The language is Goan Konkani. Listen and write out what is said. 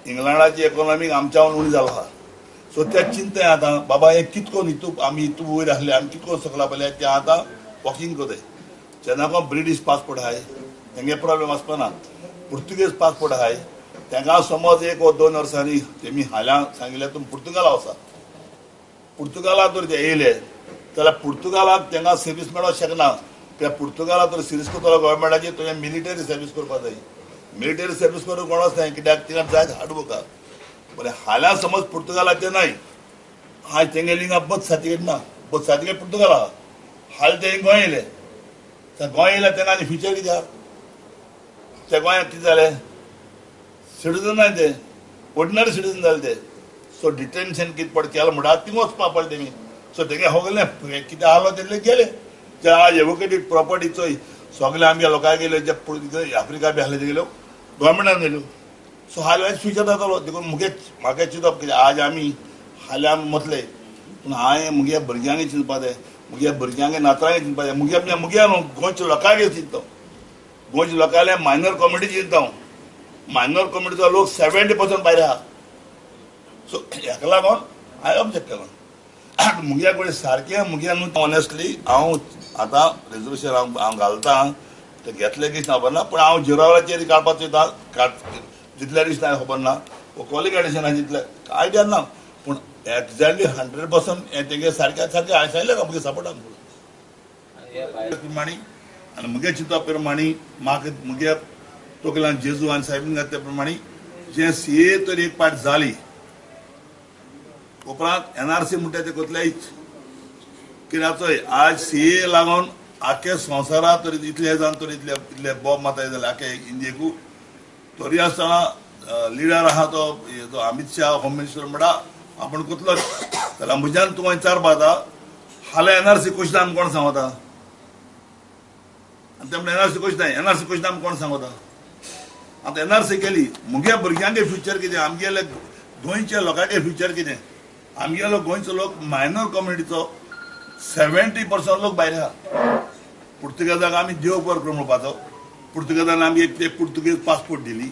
इंग्लंडाची इकॉनॉमी आमच्याहून उणी जालो आहा. सो ते चिंताय आतां बाबा हें कितको हितू आमी हितू वयर आसले, आमी कितको सकला पळय ते आतां वॉकिंग करताय. जेन्ना कोण ब्रिटीश पासपोर्ट आहाय तेंगे प्रॉब्लेम आसपा ना. पुर्तुगेज पासपोर्ट आहाय तेंका समज एक वा 2 वर्सांनी तेमी हाल्यां सांगिल्लें तुमी पुर्तुगाला वचा. पुर्तुगाला जर ते येयले जाल्यार पुर्तुगालाक तेंका सर्वीस मेळोंक शकना. कित्याक पुर्तुगाला तर सर्वीस करतलो गव्हर्मेंटाची तुवें मिलिटरी सर्वीस करपाक जाय. मिलिटरी सर्वीस करूंक कोणच नाय, कित्याक तिंगा जायत हार्ड वर्क आहा. बरें, हाल्यां समज पुर्तुगालाचें नाय, आयज तेंगेली हिंगा बर्थ सर्टिफिकेट ना, बर्थ सर्टिफिकेट पुर्तुगाल आहा. हाल ते गोंय येयले, गोंय येयले तेंका आनी फ्युचर कितें आहा? ते गोंयांत कितें जालें? सिटीजन नाय ते, ऑर्डिनरी सिटीजन जाले ते. सो डिटेन्शन कितें पड केलां म्हणटा थिंग वचपा पडलें तेमी. सो तेंगे सगलें कितें आहलो तेतले गेले. जे आज एवोकेटेड प्रॉपर्टी चोय सगळे आमगे लोकांक गेल्यो, जे आफ्रिका बी आहले ते गेल्यो गव्हर्मेंटान गेल्यो. सो हाल फ्युचर जातलो. देखून मुगे म्हाका चिंतप कितें आज आमी हाल्यां मतले, पूण हांवें मुगे भुरग्यांक चिंतपा जाय, मुगे भुरग्यांक नातरांक चिंतपा जाय, मुगे मुगे न्हू गोंयच्या लोकांक चिंतता. गोंयच्या लोकांले मायनर कम्युनिटी चिंतता हांव. मायनर कम्युनिटीचो लोक 70% भायर आहा. सो हेका लागून हांवें ऑब्जेक्ट केलां मुग्या कडेन सारकें मुग्या न्हू. ऑनेस्टली हांव आतां रेजोल्युशन हांव हांव घालता तें घेतलें की खबर ना, पूण हांव झिरोवाचेर काडपाक चिंता. जितल्या दीस ना खबर ना, क्वॉलिफिकेशन जितले आयडिया ना, पूण एक्झॅक्टली 100% हें तेंगे सारकें सारकें हांवें सांगलें का मुगे सपोर्टान प्रमाणे आनी मुगे चिंतपा प्रमाणे म्हाका मुगे तकल्यान जेजू आनी सायबीन घातल्या प्रमाणे जें सीए तर एक पार्ट जाली उपरांत एनआरसी म्हणटा ते कसलेच कित्याक चोय आज सीए लागून आख्खे संवसारांत तरी इतले जाण तरी इतले इतले बॉम्ब मारताय जाल्यार आख्खे इंडियेकू तरी आसतना लिडर आहा तो तो अमित शाह होम मिनिस्टर म्हणटा आपूण कुतलो. जाल्यार म्हज्यान तुका विचारपा जाता, हाल्यां एनआरसी क्वेश्चन आमकां कोण सांगता? आनी ते म्हणटा एनआरसी क्वेश्चन, एनआरसी क्वेश्चन आमकां कोण सांगता? आतां एनआरसी केली, मुगे भुरग्यांगे फ्युचर कितें? आमगेले गोंयच्या लोकांचे फ्युचर कितें? आमगेलो गोंयचो लोक मायनर कम्युनिटीचो 70% लोक भायर आहा. पुर्तुगेजाक आमी देव बरो करूं म्हणपाचो. पुर्तुगेजान आमी एक ते पुर्तुगेज पासपोर्ट दिली.